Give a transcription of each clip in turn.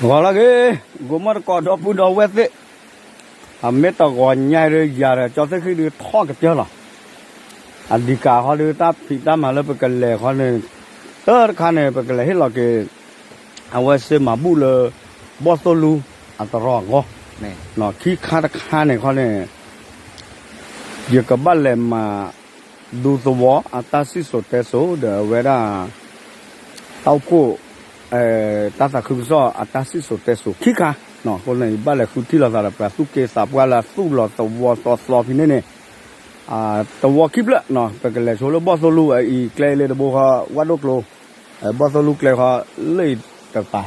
ဂီၤလၢအဂ့ၤ, ဂီၤမီၢ်တကိးဒီပုၢ်ဒီဝဲၢ်သ့ၣ်, အမ့ၢ်တဂီၤညါဒီးယၤဒီးကၠီသ့ၣ်ဃံဒီးထီၣ်ကတၢၢ်လီၤ. အဒံးကးဃီဒီး တၢ်ဖံးတၢ်မၤလၢပကလဲၤဃီန့ၣ်, တၢ်တခါန့ၣ် ပကလဲၤဟ့ၣ်လီၤက့ၤ အဝဲစ့မၤဘူၣ်လၢ ဘီၣ်သိၣ်လူအတရီအဂီၢ်, ခံခါတခါန့ၣ်ဃီန့ၣ် ယကဘၣ်လဲၤမၤ ဒူသဝီအတၢ်စံၣ်စိၤတဲစိၤဒီးအဝဲဒၣ် တၢ်အိၣ်ဖှိၣ် တၢ်သးခုကစီၣ်အတၢ်စံၣ်စိၤတဲစိၤခံခါ, အဃိန့ၣ် ယဘၣ်လဲၤဃုထံၣ်လိာ်သးဒီးပှၤသူၣ်က့သးပှၢ်လၢအသူၣ်လီၤသဝီသီသီဖဲန့ၣ်န့ၣ်, သဝီခံဖျၢၣ်, ပကလဲၤဆိလၢဘီၣ်သိၣ်လူအအံၤကျဲလၢတဘိဃီ ဝၣ်ဒိၣ်ကျိ ဘီၣ်သိၣ်လူကျဲဃီ လၢအံၤတပၤ,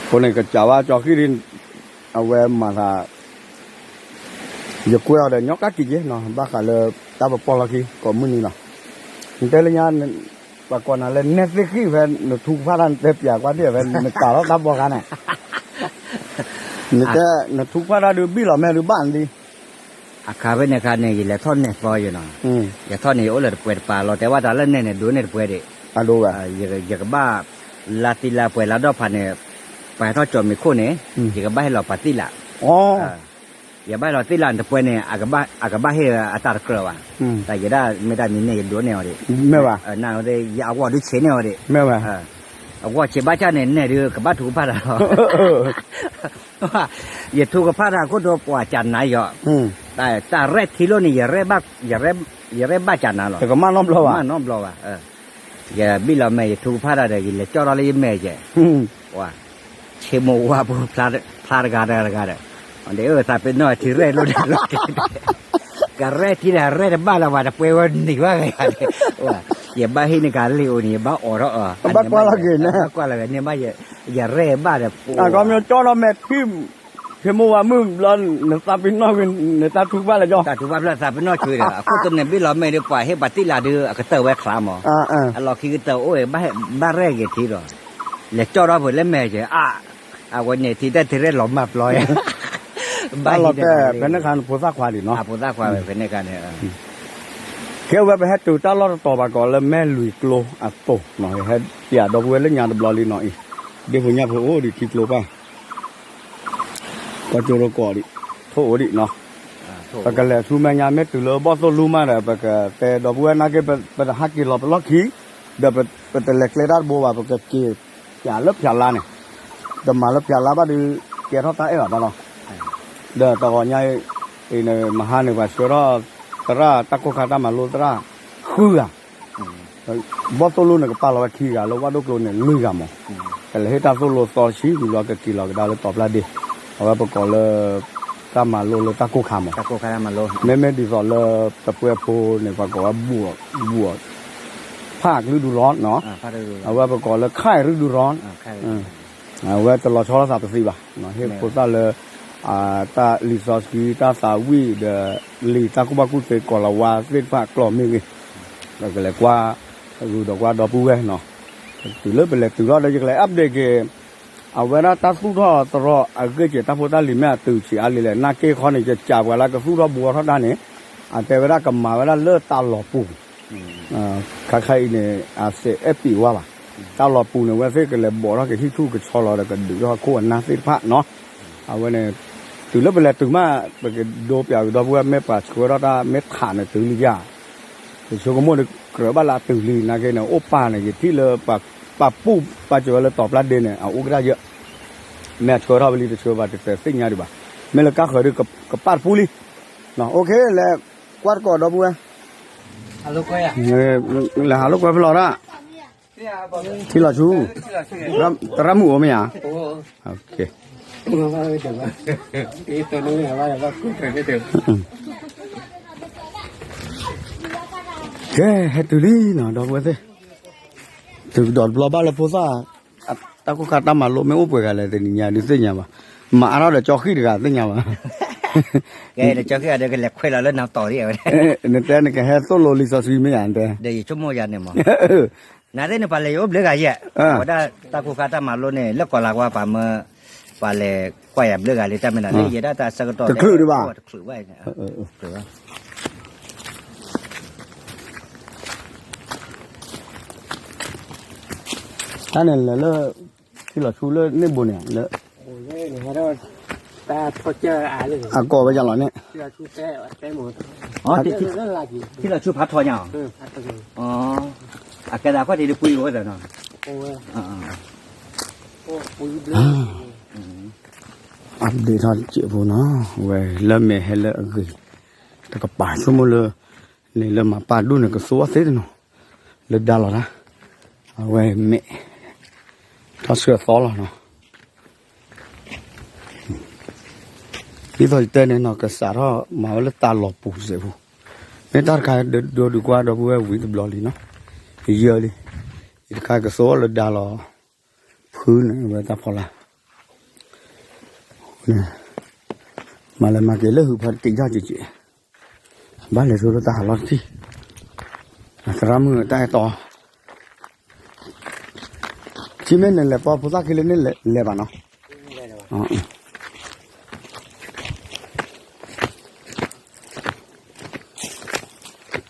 အဃိန့ၣ် ကစးဝါကၠီဃံဒီး အဝဲမၤသး ယကွဲအီၤဒီးညီကးကံၣ်က့ၤနီၤ ဘၣ်ဃးလၢတၢ်ပပီၢ်လီၢ်ခံ ကိးမုၢ်နံၤနီၤ, နတဲလၢညါ ပှၤကိးနၤလၢနဲသ့ၣ်ဃံၣ်ဖဲ နထူကဖၣ်တၢ် နတဲပၠးကွၢ်ဒ်ဖဲ နကးထီၣ်တၢ်ဘီခါန့ၣ်, နတဲ နထူကဖၣ်တၢ်ဒုးဘံၣ်လီၤမဲာ်ဒုးဘၣ်နလံ အခါဖဲန့ၣ်အခါန့ၣ် ယလဲၤထီၣ်နဲၣ်သီယနီၤ, ယထီၣ်န့ၣ်ယအိၣ်လၢတပှဲၤတပၤလီၤ တဲဘၣ်တၢ်လၢနဲၣ်န့ၣ် ဒိးန့ၢ်တပှဲၤဒံး, ယကဘၣ် လါတံၢ်လါပှဲၤလါဒီဖးန့ၣ်, ပှၤဟဲထီၣ်ကၠီၣ်မ့ၤခိၣ်န့ၣ်, ယကဘၣ်ဟဲလီၤပှၤသံၣ်လး, ယဘၣ်ဟဲလီၤသံၣ်လးန့ၣ်တပှဲၤန့ၣ်, အကဘၣ်ဟ့ၣ်အတၢ်တကြၢးဘၣ်, တၢ်ယဲဒၣ်မ့ၢ်တၢ်မံၤန့ၣ် ယဒိးန့ၢ်အီၤဒံး, ယအဂီၢ်ဒုးဆံးန့ၢ်အီၤဒံး, အဂီၢ်ဆံးဘၣ်ဆၣ်န့ၣ် နဲၣ်ဒုးကဘၣ်ထူကဖၣ်တၢ်လီၤ ယထူကဖၣ်တၢ်ခိၣ်ဒိပှၤကၢ်နါယီၤ, တၢ်ရဲၣ်ထံလိၣ်န့ၣ် ယရဲၣ်ဘၣ်ကၢ်နါလီၤ, မၤနီတဘျီဘၣ်, ယဘံၣ်လီၤမဲာ် ယထူကဖၣ်တၢ်ဒီး ယလဲၤကၠီၣ်ထီၣ်လၢယမဲာ်ကဲး, ဝါ, ဆ့မိၢ်ဝါဖိ ဖျါတဂၤတဂၤတဂၤဒီး, ဒ်အၢသးပ့ၤနီၣ်ထံရဲၣ်လိၣ်ဒီး ကရဲၣ်ထံဒီးရဲၣ်တဘၣ်လၢၤဘၣ် တပှဲၤဝဲနံၤဘၣ်ဂ့ၤဂၤန့ၣ်, ယဘၣ်ဟံးန့ၢ်ကၤလံၢ်အိၣ်န့ၣ် ယဘၣ်အိးထီၣ်အီၤ, ဘၣ်ကွၢ်လီၤက့ၤန့ၣ်, ဘၣ်ကွၢ်လီၤက့ၤန့ၣ်ဘၣ်, ယရဲၣ်ဘၣ်ဒီး, ကီမ့ၢ်ကၠီၣ်ထီၣ်မဲာ်ထံ, ဖဲမိၢ်ဝၤမုၣ်ဘျီ နသးပ့ၤနီၣ်ကွံာ် နတၢ်ထူကဖၣ်လၢကၠီ, တၢ်ထူကဖၣ်ဖျၢၣ်သးပ့ၤနီၣ်ကွံာ်ဒီး အခိၣ်တန့ၣ်ဘံၣ်လီၤမဲာ်ဒီး ပှၤဟ့ၣ်ပှၤသံၣ်လးဒုး အကတၢၢ်ဝဲချါမး, အလီၢ်ခံကတၢၢ်အိၣ် ဘၣ်ရဲၣ်ဂ့ၤထံဒီး, လဲၤကၠီၣ်ထီၣ်ဖဲလဲၣ်မဲာ်ကဲး, အဝဲန့ၣ်ထံတၢ်ထံရဲၣ်လီၤမၢ်ပျီယါ ဘၣ်လီၤတဲာ် ဖဲန့ၣ်ခါန့ၣ် ဖိသၣ်ခွါဒံးနီၤ, ဖိသၣ်ခွါဝဲဖဲန့ၣ်ခါန့ၣ်, ကဲဝဲပဟဲတုၤတၢ်လီၢ်တတီၤဘၣ်ကီးလၢမဲၢ်လွံၢ်ကျိအသိးနီၤ, ဟဲပၠးဒီပုၢ်ဝဲၢ်လၢညါတဘျီလံနီၤအံၤ, ဒ့ၣ်ဖိညၣ်ဖိအိၣ်ဒံးထံကျိဖၣ် ကီၢ်ကၠိရိကိးဒံး, ထိၣ်အိၣ်ဒံးနီၤ, ပကလဲၤဆူမဲာ်ညါ မ့ၢ်တုၤလၢဘီၣ်သိၣ်လူမးဒီး ပကတဲဒီပုၢ်ဝဲၢ်နာ်က့ ပတဟးက့ၤလီၤပလီၢ်ခံ, ဒီးပတလဲၤကျဲတၢ်တဘိဘၣ် ပကက့ၤ ပၠးလၢဖၠးလါန့ၣ်, တမၤလၢဖၠးလါဘၣ်ဒီး ကဲထီၣ်တၢ်အဲၣ်ဘၣ်ဘၣ်လီၤ, ဒီးတဂီၤညါအံၤ မဟါန့ၣ် ပှၤဆှၢထီၣ် သရၣ်တၢ်ကိၢ်ခါတၢ်မၤလိသရၣ် ဃုဂၤ ဘီၣ်သိၣ်လိန့ၣ် ကပာ်လီၤဝဲခံဂၤ လၢဝၣ်ဒိၣ်ကျိန့ၣ် လွံၢ်ဂၤမး, ကလဲၤဟ့ၣ်တၢ်သိၣ်လိသီဆံဝံၤလီၤ ကက့ၤလီၤကဒါလၢတီၤပျၢ်ဒ့, အဝဲပကိးလၢ တၢ်မၤလိလၢတၢ်ကိၢ်ခါမး, မ့မ့ၢ်ဒ်သိးလၢ တပှဲၤဖိန့ၣ် ပှၤကိးဝဲ ဘိး, ဖးကလုၢ်ဒူရီနီၤ, အဝဲပကိးလၢ ခါအံၤရူဒူရီ အဝဲတလီၤဆီလိာ်သးပသံဘၣ်, ဟ့ၣ်ဖိသၣ်လၢ တၢ်လံာ်စီဆှံ တၢ်သးဝံၣ်ဒီး လံာ်တၢ်ကူၣ်ဘၣ်ကူၣ်သ့ ကီၤလၤဝါသ့ၣ်တဖၣ်ကျိာ်မ့ၢ်ဂ့ၤ, ဒီးကလဲၤကွၢ် ဂုာ်ဒီးကွၢ်ဒီပုၢ်ဝဲၢ်နီၤ, တုၤလၢပလဲၤတုၤထီၣ်ဒီး ယကလဲၤ update က့ၤ အဝဲဒၣ်တၢ်သူၣ်ထီၣ်သရီအဂ့ၢ်က့ၤ တၢ်ဖိတၢ်လံၤမ့ၢ်အတုၤဆံးအါလံလဲၣ် နာ်က့ခီန့ၣ် ယကးပှၤလၢကသူၣ်ထီၣ်ဘှီထီၣ်တၢ်န့ၣ်, အတဲဝဲဒၣ်ကမၤဝဲဒၣ်လၢတၢ်လီၤပူၤ ခါခါအံၤန့ၣ် အစဲးအဲၣ်ပံးဝါဘၣ်, တၢ်လီၤပူၤန့ၣ် အဝဲသ့ၣ်ကလဲၤဘိးထီၣ်က့ၤဟံၣ်ထူၣ်ကဆီလီၤဒီး ကဒုးထီၣ်ခိၣ်အနၢ်သ့ၣ်တဖၣ်နီၤ, အဝဲန့ၣ် တုၤလၢပလဲၤတုၤမး ပကဒိပၠးကဒီပုၢ်ဝဲၢ် မ့ၢ်ပှၤဆှၢထီၣ်တၢ်မ့ၢ်ထးန့ၣ်တုၤလံယါ, ယဆိကမိၣ်ဒီးကြၢးဘၣ်လၢအတုၤလံ နာ်က့န့ၣ် အိၣ်ပာ်န့ၣ် ယထံၣ်လၢ ပာ်ပူၣ်ပာ်စၢၤဝဲလၢတီၤပျၢ်ဒ့န့ၣ် အအိၣ်ကတၢၢ်ယၢ, မ့ၢ်အဆှၢထီၣ်ဝဲလံတဆှၢဘၣ် တသ့ၣ်ညါဒံးဘၣ်, မ့ၢ်လၢကါဃၢၤဒီး ကပာ်တပူၤလံ, အိၣ်ခ့ လဲၤကွၢ်တကိးဒီပုၢ်ဝဲၢ် လဲၤဟးလိာ်ကွဲဖဲလီၤဒၣ်, ထံလီၤဆူ, သရၣ်မုၣ်အိၣ်မ့ၢ်ဧါ, ကဲ ဟဲတုၤလံနီၤ ဒီပုၢ်ဝဲၢ်သ့ၣ်, တုၤကဒီးတဘျီဘၣ်လၢဖိသၣ်, တၢ်ကိၢ်ခါတၢ်မၤလိမ့ၢ်အိၣ်ပှဲၤဂၤလဲၣ် တနံၤညါဒုးသ့ၣ်ညါဘၣ်, မၤအါထီၣ်ဒီးကၠီဃံၣ်တဂၤသ့ၣ်ညါဘၣ်, ကဲ ကၠီဃံၣ်ဂၤဒီးကလဲၤခွဲးလီၤလၢနတီၤဒံးဝဲ, နတဲနကဟဲသိၣ်လိလံာ်စီဆှံမ့ၢ်ဧါ နတဲ, ဒီးယဆိကမိၣ်ယၤန့ၣ်မး နသ့ၣ်န့ၣ် ပှၤလဲၤယအိၣ်ဘျုးဂၤယဲၢ်, ဝဲဒၣ်တၢ်ကိၢ်ခါတၢ်မၤလိန့ၣ် လၢကီၤလၤဝါပှၤမၢ, ပှၤလဲၤကွၢ်ယၤဘျုးဂၤလံ တၢ်မ့ၢ်နၤန့ၣ် ယဲဒၣ်တၢ်ဆၢကတီၢ် တချုးဒံးဘၣ်, တချုးဘၣ်, တၢ်န့ၣ်လဲၤလၢ ထံလီၤဆူလၢန့ၣ်ဘိန့ၣ် လၢ အကိးဝဲယၤလီၤန့ၣ် ထံလီၤဆူဖးထီညါအီၤ အကဲဒၣ်ခီၣ်ထံးတပှံၤဝဲသနီၤ update ထီၣ်စဲးဖိနီၤ ဝဲလၢမဲာ်ဟဲလၢအဂ့ၤ တကပၤဆိကမိၣ်လၢ န့ၣ်လၢမၤပာ်ဒိၣ်န့ၣ်ကသိအီၣ်သ့တနီၤ လၢဒါလီၤတၢ် အဝဲမဲာ် ထီၣ်ဆှၢသီလီၤနီၤ ဒ်သိးယတဲန့ၣ်နီၤ ကစးထီၣ်မၤဝဲလၢတၢ်လီၤပူၤစဲးဖိ မ့ၢ်တၢ်တခါဒိဒုးကွၢ် ဒီပုၢ်ဝဲၢ်ဝံၤတဘျီလံနီၤ ယယၢလံ ယတခါကသိလၢဒါလီၤ ဖုန့ၣ်ဝဲတၢ်ဖီလာ် မၤလဲၤမၤက့ၤလၢဟုးဖးတ့ၢ်ယီၢ်က့ၤက့ၤ ဘၣ်လဲၤဆိလၢတၢ်ဟးလီၢ်တထံၣ် သရၣ်မုၣ်တၢ်အဲၣ်တီ ထံမ့ၢ်နလဲၤပီဖိသၣ်ခံလၢန့ၣ်လဲၤဘၣ်နီၤ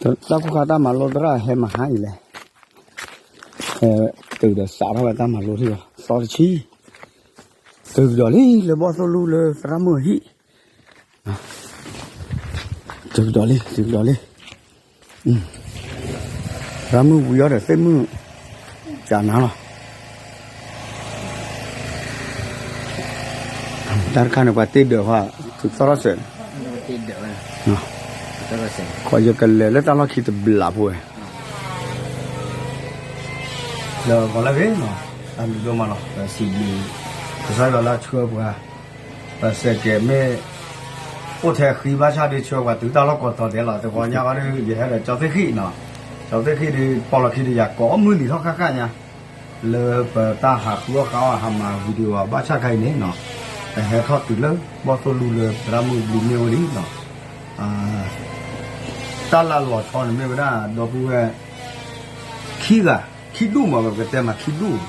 တၢ်ခိၣ်ခါတၢ်မၤလိသရၣ်ဟဲမၤဟါအံၤလဲၣ် တုၤဒီးစးထီၣ်ဝဲတၢ်မၤလိထံၣ်လီၤ သီတဆံ တုၤကဒီးလံလၢဘီၣ်သိၣ်လူလၢသရၣ်မုၣ်အဟံၣ် တုၤကဒီးလံ တုၤကဒီးလံ သရၣ်မုၣ်ဝံၤအီၤဒီးသ့ၣ်မုၣ် ကနၤလီၤ တၢ်တခါန့ၣ် ပှၤတ့ဒၢးဃီ သုးသီၣ်ထီၣ်စဲး ခီယကလဲၤလၢတၢ်လီၢ်ခံတဘျီဖိဝဲ ဒီးဂီၤလၢဂ့ၤနီၤ တၢ်ဘျုးဒိၣ်မးလီၤ ပစံးဘျုး ကစၢ်ယွၤလၢအဆှၢပှၤ ပစဲးကဲးမ့ၢ် အိၣ်ထဲဃံဘၣ်ဆၣ်ဒုးဆှၢပှၤတုၤတၢ်လီၢ်ကိးတီၤဒဲးလီၤ တဂီၤညါအီၤဒုး ယဟဲဒီးကၠီသ့ၣ်ဃံၣ်နီၤ ကၠီသ့ၣ်ဃံၣ်ဒုး ပိာ်လီၤခံဒီးယၤကိးမုၢ်နံၤထီၣ်ဃၣ်ဃၣ်ညါ လၢပတၢ်ဟးဃုအီၣ်ဃုအီၣ်ဟးမၤ video ဘၣ်ဆၣ်ခါအံၤန့ၣ်နီၤ ပဟဲထီၣ်တုၤလၢဘီၣ်သိၣ်လူလၢသရၣ်မုၣ်ဘျုးမ့ၢ်ဝဲလံနီၤ တၢ်လၢလီၤဆီန့ၣ်မ့ၢ်ဝဲဒၣ် ဒီပုၢ်ဝဲၢ် ခံဂၤ ခံဒူၣ်မး ပကတဲမးခံဒူၣ်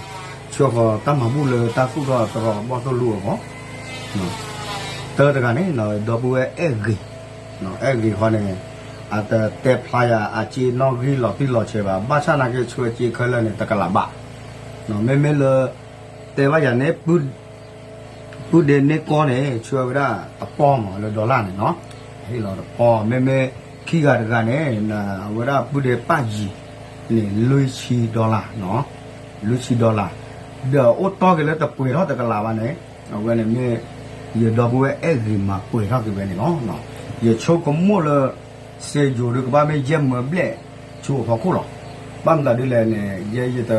ဆှၢဃီၤတၢ်မၤဘူၣ်လၢတၢ်သူၣ်ထီၣ်သရီဘီၣ်သိၣ်လူအဂီၢ် တၢတဂၤန့ၣ် ဒီပုၢ်ဝဲၢ်အဲၣ်ဂ့ၤ အဲၣ်ဂ့ၤဃီန့ၣ် အတတဲဖျါယၤအစ့နီၣ်ဂံၢ်လီၤတံၢ်လီၤဆဲးဘၣ် ဘၣ်ဆၣ်နာ်က့ဆှၢစ့ခဲလၢာ်န့ၣ် တကလးဘး မ့မ့ၢ်လၢ တဲဘၣ်ယၤန့ၣ် ပုၢ်ဒ့န့ၢ်ကီန့ၣ် ဆှၢဝဲဒၣ်တပီၢ်မးလၢ dollar န့ၣ်နီၤ ဟ့ၣ်လီၤတပီၢ် မ့မ့ၢ်ခံဂၤတဂၤန့ၣ် အဝဲဒၣ်ပုၢ်ဒ့ပၢ်ယံၤန့ၣ် လွံၢ်ဆံ dollar နီၤ လွံၢ်ဆံ dollar ဒီးအိၣ်တီၢ်က့ၤလၢတပှဲၤထီၣ်တကလးဘၣ်န့ၣ် အဝဲန့ၣ်မ့ၢ် ယဒီပုၢ်ဝဲၢ်အဲၣ်ဂ့ၤမၤပှဲၤထီၣ်က့ၤဝဲန့ၣ်လီၤ. ယဆိကမိၣ်လၢ စ့ယိၤဒုးကဘၣ်မ့ၢ်ယဲၢ်မၢဘျဲၣ်ဆူအဖီခိၣ်လီၤ. ဘၣ်မတၤဒ်လဲၣ်န့ၣ် ယဲယတ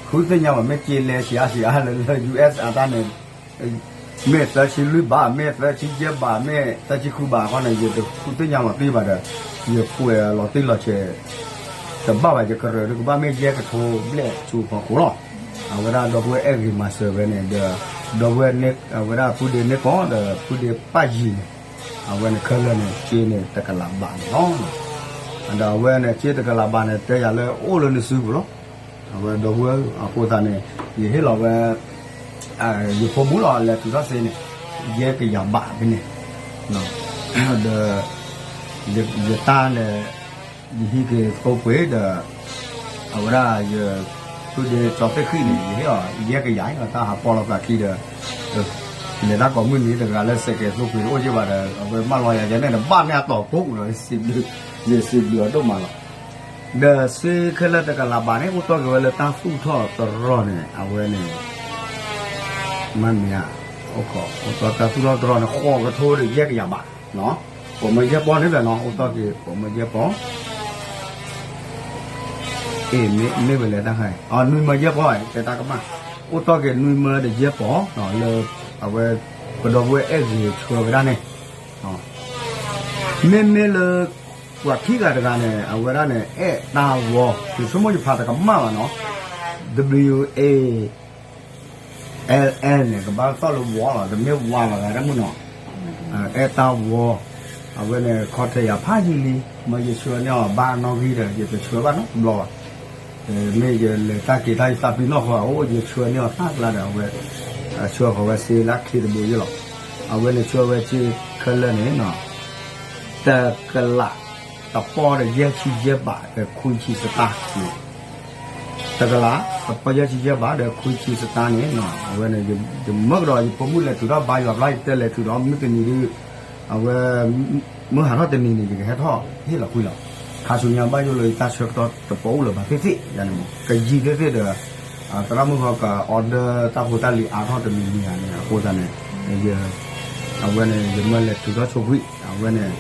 ဃုသ့ၣ်ညါဘၣ်မ့ၢ်စ့လဲဆံးအါဆံးအါလၢ US အတၢ်န့ၣ် မ့ၢ်သၢဆံလွံၢ်ဘး မ့ၢ်သၢဆံယဲၢ်ဘး မ့ၢ်သၢဆံဃုဘးအဃိန့ၣ် ယတဃုသ့ၣ်ညါလီၤတံၢ်ဘၣ်ဒီး ယပှဲၤလီၤတံၢ်လီၤဆဲး တဘၣ်ဘၣ် ယကရၢၢ်ဒုးကဘၣ်မ့ၢ်ယဲၢ်ကထိဘျဲၣ်ဆူအဖီခိၣ်လီၤ. အဝဲဒၣ်ဒီပုၢ်ဝဲၢ်အဲၣ်ဂ့ၤမၤစၢၤဝဲန့ၣ်ဒီး ဒီပုၢ်ဝဲၢ် အဝဲဒၣ်ပုၢ်ဒ့န့ၢ်ကီဒီးပုၢ်ဒ့ပၢ်ယံၤန့ၣ် အဝဲန့ၣ်ခဲလၢာ်န့ၣ် စ့န့ၣ်တကလးဘးန့ၣ်လီၤ. ဒီးအဝဲန့ၣ်စ့တကလးဘးန့ၣ် တဲယၤလၢအိၣ်လၢနစုပူၤလီၤ. အဝဲဒီပုၢ်ဝဲၢ်အဃိသတးန့ၣ် ယဟ့ၣ်လီၤဝဲ ယဖိမုၣ်လီၤ လဲၤထုးထီၣ်စ့န့ၣ် ယဲၢ်ကယၤဘးဖဲန့ၣ် ဒီး ယတၢ်န့ၣ် ယဟံးက့ၤသိပှ့ၤဒီး အဝဲဒၣ်ယ ပုၢ်ဒ့ကၠီသ့ၣ်ဃံၣ်န့ၣ် ယဟ့ၣ်အီၤယဲၢ်ကယၤ တၢ်ဟးပီၢ်လီၤသးခံဒီး လဲၤတၢ်ကိးမုၢ်နံၤတဂၤလၢစဲးကဲးသိပှ့ၤတအိၣ်က့ဘၣ်ဒီး အဝဲမၢလီၤယၤယဲန့ၣ် ဘၣ်န့ၢ်အတီၤကိးဒီး ယစံးဘျုးအဒိၣ်မးလီၤ. ဒီးစ့ခဲလၢာ်တကလးဘးန့ၣ် အိၣ်တီၢ်က့ၤဝဲလၢတၢ်သူၣ်ထီၣ်သရီန့ၣ် အဝဲန့ၣ် မ့ၢ်မ့ၢ်ဧါ အိၣ်တီၢ်တၢ်သူၣ်ထီၣ်သရီန့ၣ် ဃိးကထိဒီးယဲၢ်ကယၤဘး ပိာ်မၢယဲၢ်ပီၢ်န့ၣ်ဒီးနီၤ အိၣ်တီၢ်က့ၤပိာ်မၢယဲၢ်ပီၢ် အ့ မ့ၢ်ဝဲလဲၣ်တၢ်ခါအံၤ နွံမၢယဲၢ်ပီၢ် တဲတၢ်ကမၣ် အိၣ်တီၢ်က့ၤနွံမၢဒီးယဲၢ်ပီၢ် လၢ အဝဲ ပဒီပုၢ်ဝဲၢ်အဲၣ်ဂ့ၤဆှၢဝဲဒၣ်န့ၣ် မ့မ့ၢ်လၢ ပှၤခံဂၤတဂၤန့ၣ် အဝဲဒၣ်န့ၣ် အဲၣ်တၢ်ဝီ ယဆိကမိၣ်ယဖးတကမၣ်ဘၣ်နီၤ W A L N န့ၣ် ကဘၣ်သီၣ်လၢဝီလီၤ တမ့ၢ်ဝါလီၤဂၤတမုၢ်နီၤ အဲၣ်တၢ်ဝီ အဝဲန့ၣ် ခီထဲယၤဖးယံာ်လံ မ့ၢ်ယဆှၢန့ၢ်အီၤဘၣ်နီၣ်ဂံၢ်ဒီး ယတဆှၢဘၣ်နီတဘျီဘၣ် မ့ၢ်ယလဲၤတၢ်က့ၤတၢ်ယသးပ့ၤနီၣ်ဃီ အိၣ်ယဆှၢန့ၢ်အီၤသၣ်ကျါဒီး အဝဲ ဆှၢဃီၤဝဲစ့လၢခံတဘိယ့ၣ်လီၤ အဝဲန့ၣ်ဆှၢဝဲစ့ခဲလၢာ်န့ၣ် တကလး တပီၢ်ဒီးယဲၢ်ဆံယဲၢ်ဘးဒီးခွံဆံစတၢ်န့ၣ် တကလး တပီယဲၢ်ဆံယဲၢ်ဘးဒီးခွံဆံစတၢ်န့ၣ် အဝဲန့ၣ် ယမၢကဒီး ယဖိမုၣ်လဲၤထုးထီၣ်ဘါယွၤဘျီ ယတဲလဲၤထုးဒီးမုၢ်တနံၤဒုး အဝဲ မုၢ်ဟးထီၣ်တနံၤန့ၣ် ယကဟဲထီၣ်ဟ့ၣ်လီၤကွံာ်လီၤ. ခါဆူညါဘၣ်ယိၣ်လၢယတၢ်ဆၢကတီၢ်တပီအိၣ်လၢၤဘၣ်သ့ၣ်သ့ၣ်ယၤန့ၣ်မး ကယံာ်သ့ၣ်သ့ၣ်ဒီး သရၣ်မုၣ်ဃီက order တၢ်ဖိတၢ်လံၤအါထီၣ်တမံၤမံၤဧါန့ၣ် အဃိသတးန့ၣ် အဝဲန့ၣ် ယမၢလဲၤထုးထီၣ်ဆိကွံာ် အဝဲန့ၣ်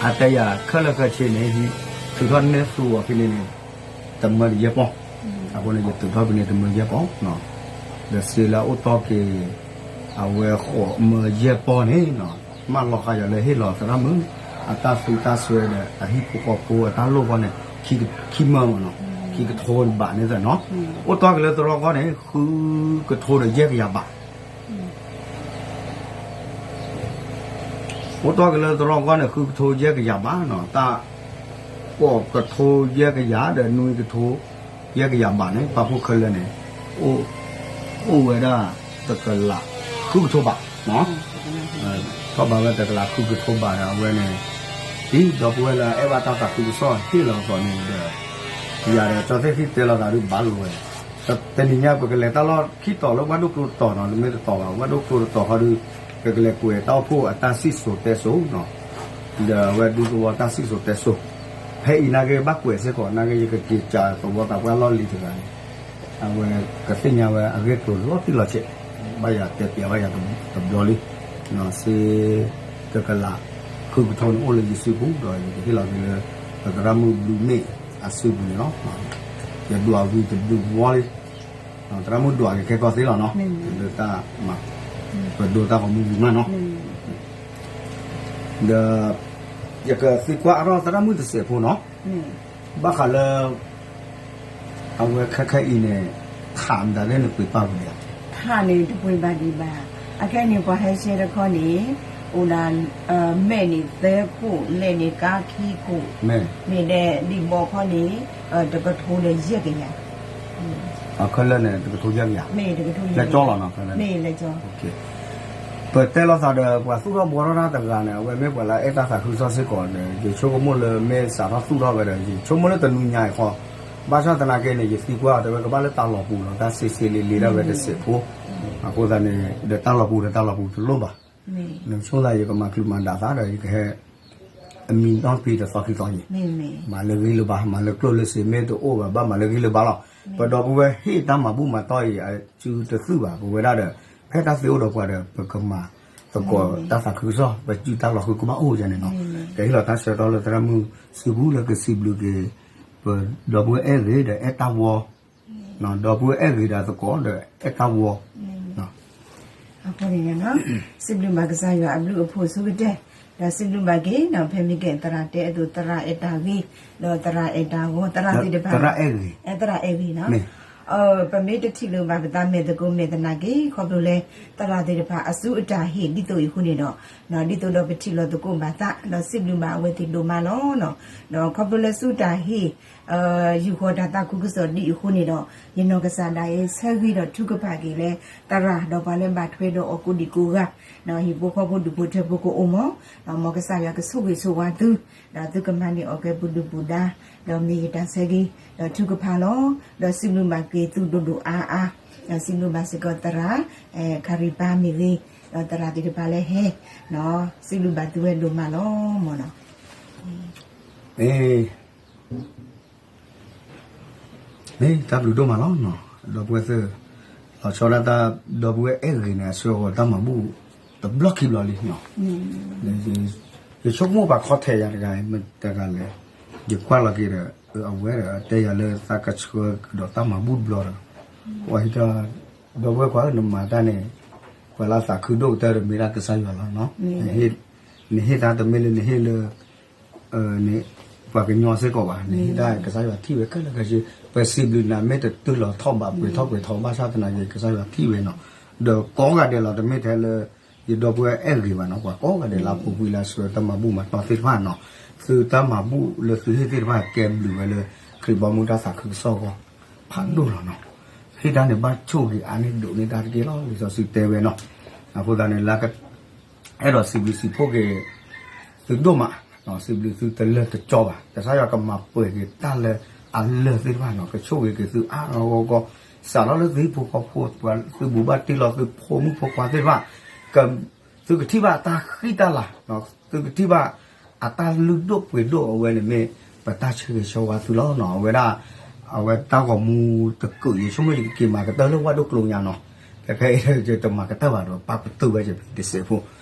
အတဲယၤခဲလၢာ်ခဲဆ့န့ၣ် ထုးထီၣ်နဲၣ်သူအီၤဖဲန့ၣ်န့ၣ် တမၢတယဲၢ်ပီၢ် အဃိန့ၣ် ယထုးထီၣ်ဖဲန့ၣ်တမၢယဲၢ်ပီၢ် ဒီးစ့လၢအအိၣ်တီၢ်က့ၤ အဝဲဃိးမၢယဲၢ်ပီၢ်န့ၣ် မၢလီၤဃာ်ယၤလၢဟ့ၣ်လီၤသရၣ်မုၣ် အတၢ်သူတၢ်စွဲဒီး အဟံၣ်ဖိဃီဖိအတၢ်လိၣ်ဃီန့ၣ် ခံမၢမးနီၤ ခံကထိဘးန့ၣ်သနီၤ အိၣ်တီၢ်က့ၤလၢသရီဂီၢ်န့ၣ် ဃုကထိဒီးယဲၢ်ကယၤဘး အိၣ်တီၢ်က့ၤလၢသရီဂီၢ်န့ၣ် ဃုကထိယဲၢ်ကယၤဘးနီၤ တၢ် ဃိးကထိယဲၢ်ကယၤဒီး နွံကထိယဲၢ်ကယၤဘးန့ၣ် ပာ်ဖှိၣ်ခဲလၢာ်န့ၣ် အိၣ်ဝဲဒၣ်တကလးဃုကထိဘး ထီၣ်ဘးဝဲတကလးဃုကထိဘးဒီးအဝဲန့ၣ် ဒ်ဒီပုၢ်ဝဲၢ်လၢအအဲၣ်ဘၣ်တၢ်သးခုကစီၣ်ဟ့ၣ်လီၤအသိးန့ၣ်ဒီး ယၤဒီးကၠီသ့ၣ်ခံတဲလီၤသးဒုးဘၣ်လိာ်ဝဲ တနံၤညါပကလဲၤတၢ်လီၢ်ခံတီၤလၢဝၣ်ဒိၣ်ကျိတတီၤနီၤ လၢမ့ၢ်တတီၤဘၣ် ဝၣ်ဒိၣ်ကျိတတီၤဃီဒုး ပကလဲၤကွဲးတၢ်အိၣ်ဖှိၣ်အတၢ်စံၣ်စိၤတဲစိၤနီၤ ဒီးအဝဲဒူသဝီတၢ်စံၣ်စိၤတဲစိၤ ဖဲအံၤနာ်က့ဘၣ်ကွဲးစ့ၢ်ကီး နာ်က့ယကက့ၤစးသဝီသးပှၢ်လီၢ်လံၤတဂၤန့ၣ် အဝဲကသ့ၣ်ညါဝဲအဂ့ၢ်ကျိၤလီၤတံၢ်လီၤဆဲး ဘၣ်ယၤတဲပျးဘၣ်ယၤတဘျီလံ စ့ တကလး ဃုကထိန့ၣ်အိၣ်လၢယစုပူၤ ဒီးယကဟ့ၣ်လီၤက့ၤလၢ ပသရၣ်မုၣ်ဘျုးမ့ၣ်အစုပူၤန့ၣ်လီၤ. ယဒွးဝံၤတဘျုးဝီလံ သရၣ်မုၣ်ဒွးက့ၤခဲကီၢ်သ့လီၤနီၤ လၢတၢ်မၤ ပဒိတၢ်ဂီၤမူဝံၤမးနီၤ ဒီး ယကသံကွၢ်အါထီၣ်သရၣ်မုၣ်တစဲးဖိနီၤ ဘၣ်ဃးလၢ အဝဲခဲခဲအံၤန့ၣ် ထးမတၤလၢနပှ့ၤပာ်ဝံၤလံဧါ ထးန့ၣ်တပှ့ၤဘၣ်ဒံးဘၣ် အခဲအံၤန့ၣ် ပှၤဟဲရှဲတခီန့ၣ် အိၣ်ဒၣ် မဲာ်န့ၣ်သၢခိၣ် လဲၣ်န့ၣ်ကါခံခိၣ် မ့ၢ်ဒဲးဒံးဘီခီန့ၣ် တကထိဒီးယဲၢ်ကယၤ ခဲလၢာ်န့ၣ် တကထိယဲၢ်ကယၤ မ့ၢ်တကထိယဲၢ်ကယၤ လဲကၠီလီၤနီၤ မ့ၢ်လဲကၠီ ပတဲလိာ်သးဒီး ပှၤသူၣ်ထီၣ်ဘှီထီၣ်တၢ်တဂၤန့ၣ် အဝဲမ့ၢ်ပှၤလၢအအဲၣ်တၢ်သးခုကစီၣ်စ့ၢ်ကီးဒီး ယဆိကမိၣ်လၢမ့ၢ်စးထီၣ်သူၣ်ထီၣ်ဝဲဒီး ယဆိကမိၣ်လၢတနံၤညါအံၤဃီ ဘၣ်ဆၣ်သနာ်က့န့ၣ် ယသံကွၢ်အီၤတဲဝဲကဘၣ်လၢတၢ်လီၤပူၤလီၤ တၢ်စ့စ့လ့လ့ဒၣ်ဝဲတစဲးဖိ အဃိသတးန့ၣ် ဒီးတၢ်လီၤပူၤဒီးတၢ်လီၤပူၤတလိၣ်ဘၣ် နဆိကမိၣ်သးယကမၤချုးမၤဒးသးဒီး ယကဟဲ အမံၤနီၣ်ဖံတသီခံသီအံၤ မၤလၢဂံၢ်လၢဘါ မၤလၢကျိၣ်လၢစ့မ့ၢ်တအိၣ်ဘၣ် ဘၣ်မၤလၢဂံၢ်လၢဘါလီၤ. ပဒီပုၢ်ဝဲၢ်ဟ့ၣ်တၢ်မၤဘူၣ်မၤတီၢ်အံၤ အစုတသုးဘၣ် ပဝဲဒၣ်ဒီး ဖဲတၢ်သ့အိၣ်ဒီးပှၤဒီး ပကမၤသကိးတၢ်သးခုကစီၣ် ပစုတၢ်လီၤဃုကဘၣ်အိၣ်ယၤန့ၣ်နီၤ. ကဟ့ၣ်လီၤတၢ်ဆၢကတီၢ်လၢသရၣ်မုၣ်စုပူၤလၢကစံးဘျုးက့ၤ ပဒီပုၢ်ဝဲၢ်အဲၣ်ဂ့ၤဒီးအဲၣ်တၢ်ဝီ ဒီပုၢ်ဝဲၢ်အဲၣ်ဂ့ၤဒီးသကိးဒီးအဲၣ်တၢ်ဝီ အဃိန့ၣ် စံးဘျုးဘၣ်ကစၢ်ယွၤအဘျုးအဖှိၣ်ဆိကတၢၢ် ဒီးစံးဘျုးဘၣ်က့ၤ ဖဲမ့ၢ်ကဲသရၣ်တဲအသိး သရၣ်အဲၣ်တၢ်ဂ့ၤ ဒီးသရၣ်အဲၣ်တၢ်ဂီၤ သရၣ်သ့ၣ်တဖၣ် သရၣ်အဲၣ်ဂ့ၤ ပမ့ၢ်တထံၣ်လိာ်ဘၣ်ပသးမဲာ်သကိးမဲာ်သနာ်က့ ခီဖျိလၢ သရၣ်သ့ၣ်တဖၣ်အစုအတၢ်ဟ့ၣ်ဒ်သိးအံၤအဃိန့ၣ်ဒီး ဒ်သိးဒီးပထံၣ်လိာ်သကိးဘၣ်သး ဒီးစံးဘျုးဘၣ်အဝဲသ့ၣ်ဒိၣ်မးလီၤ. ဒီးခီဖျိလၢစုတၢ်ဟ့ၣ် ယူာ်ဃီၤတၢ်သးခုကစီၣ်ဒ်အံၤအဃိန့ၣ်ဒီး ယနီၢ်ကစၢ်ဒၣ်အံၤ ဆၢဂ့ၤဒီးထုကဖၣ်က့ၤလၢ သရၣ်ဒီးပှၤလၢဘၣ်ထွဲဒီးအီၤကိးဒံကိးဂၤ ဟံၣ်ဖိဃီဖိဒူၣ်ဖိထၢဖိကအိၣ်မး မ်ကစၢ်ယွၤကဆိၣ်ဂ့ၤဆိၣ်ဝါသု ဒီးသုကမၤန့ၢ်အီၣ်ကဲပူၤဒုၣ်ပူၤဒါ ဒီးမ့ၢ်ယတၢ်ဆၢဂ့ၤ ဒီးထုကဖၣ်လီၤ. ဒီးစံးဘျုးဘၣ်က့ၤသုဒိၣ်ဒိၣ်အါအါ ဒီးစံးဘျုးဘၣ်စ့ၢ်ကီးသရၣ် ခရံာ်ပၢ်မ့ၢ်ဂ့ၤ ဒီးသရၣ်သ့ၣ်တဖၣ်လၢဟဲ စံးဘျုးဘၣ်သုဝဲဒိၣ်မးလီၤမၢ်နီၤ. မ့ၢ် မ့ၢ်တၢ်ဘျုးဒိၣ်မးလီၤနီၤ ဒီပုၢ်ဝဲၢ်သ့ၣ် လီၤဆီဒၣ်တၢ် ဒီပုၢ်ဝဲၢ်အဲၣ်ဂ့ၤန့ၣ် အဆှၢဃီၤတၢ်မၤဘူၣ်တဘျီခံဘျီလံနီၤ ယဆိကမိၣ်ပှၤခီထဲယၤတဂၤ မတၤတဂၤလဲၣ် ယကွၢ်လီၤက့ၤဒီး အဝဲဒီးတဲယၤလၢသးကဆှၢကဒီးတၢ်မၤဘူၣ်တဘျီဒီး ပှၤဟံးတၢ် ဒီပုၢ်ဝဲၢ်ကွၢ်ဧၢ နမၤတၢ်န့ၣ် ပှၤလၢသးခုဒိၣ်ကတၢၢ်ဒီးမ့ၢ်ဒၣ်ကစၢ်ယွၤလီၤနီၤ နဟ့ၣ်တၢ်တမ့ၢ်လၢနဟ့ၣ်လၢ ပှၤကညီစ့ၢ်ကီးဘၣ် နဟ့ၣ်တၢ်ကစၢ်ယွၤထံၣ်ဝဲခဲလၢာ်ခဲဆ့ ပစံးဘျုးနၤမ့ၢ်တတုၤလီၤထီၣ်ဘၣ်ပှဲၤထီၣ်ပှဲၤထီၣ် ဘၣ်ဆၣ်သနာ်က့ ကစၢ်ယွၤထံၣ်ဝဲနီၤ ဒီးကိးဂၤဒဲးလီၤ တမ့ၢ်ထဲလၢ ယဒီပုၢ်ဝဲၢ်အဲၣ်ဂ့ၤဘၣ်နီၤ ပှၤကိးဂၤဒဲးလၢအပူၤကွံာ်လၢအဆှၢတၢ်မၤဘူၣ်မၤတီၢ်သ့ၣ်တဖၣ်နီၤ သုတၢ်မၤဘူၣ်လၢသုဟ့ၣ်သ့ၣ်တဖၣ်ကဲဘျုးဝဲလၢ ခရံာ်ဘီမုၢ်တၢ်သးခုကစီၣ်အဂီၢ် ဖးဒိၣ်လီၤနီၤ ဟ့ၣ်တၢ်န့ၣ်ဘၣ်ဆိၣ်ဂ့ၤအါန့ၢ်ဒိးန့ၢ်တၢ်တက့ၢ်လီၤ လံာ်စီဆှံတဲဝဲနီၤ အဃိသတးန့ၣ် လၢ အဲၣ်ဒိးစံးဘျုးစံးဖှိၣ်က့ၤ သုဒိၣ်မး စံးဘျုးသုတလၢာ်တကီဘၣ် ကစၢ်ယွၤကမၤပှဲၤက့ၤတၢ်လၢ အလၢၢ်သ့ၣ်တဖၣ်နီၤ ကဆိၣ်ဂ့ၤက့ၤသုအါအါဂီၢ်ဂီၢ်, စးထီၣ်လၢသုဟံၣ်ဖိဃီဖိ ပှၤသုဘူးဘၣ်တ့ၢ်လီၤသုဖိမုၣ်ဖိခွါသ့ၣ်တဖၣ်, က သုကထံၣ်ဘၣ်တၢ်ဃံတၢ်လၤ, သုကထံၣ်ဘၣ်အတၢ်လုၢ်ဒိၣ်ပှ့ၤဒိၣ်အဝဲန့ၣ်မ့ၢ် ပတၢ်ဆၢဂ့ၤဆၢဝါသုလီၤနီၤ. အဝဲဒၣ် အဝဲတၢ်ဂီၤမူတကုး ယဆိကမိၣ်ယကက့ၤမၤကတၢၢ်လၢဝၣ်ဒိၣ်ကျိညါနီၤ, ဖဲဖဲအံၤယတမၤကတၢၢ်ဘၣ်ဒီး ပာ်ပတုာ်ဝဲယတစဲးဖိ,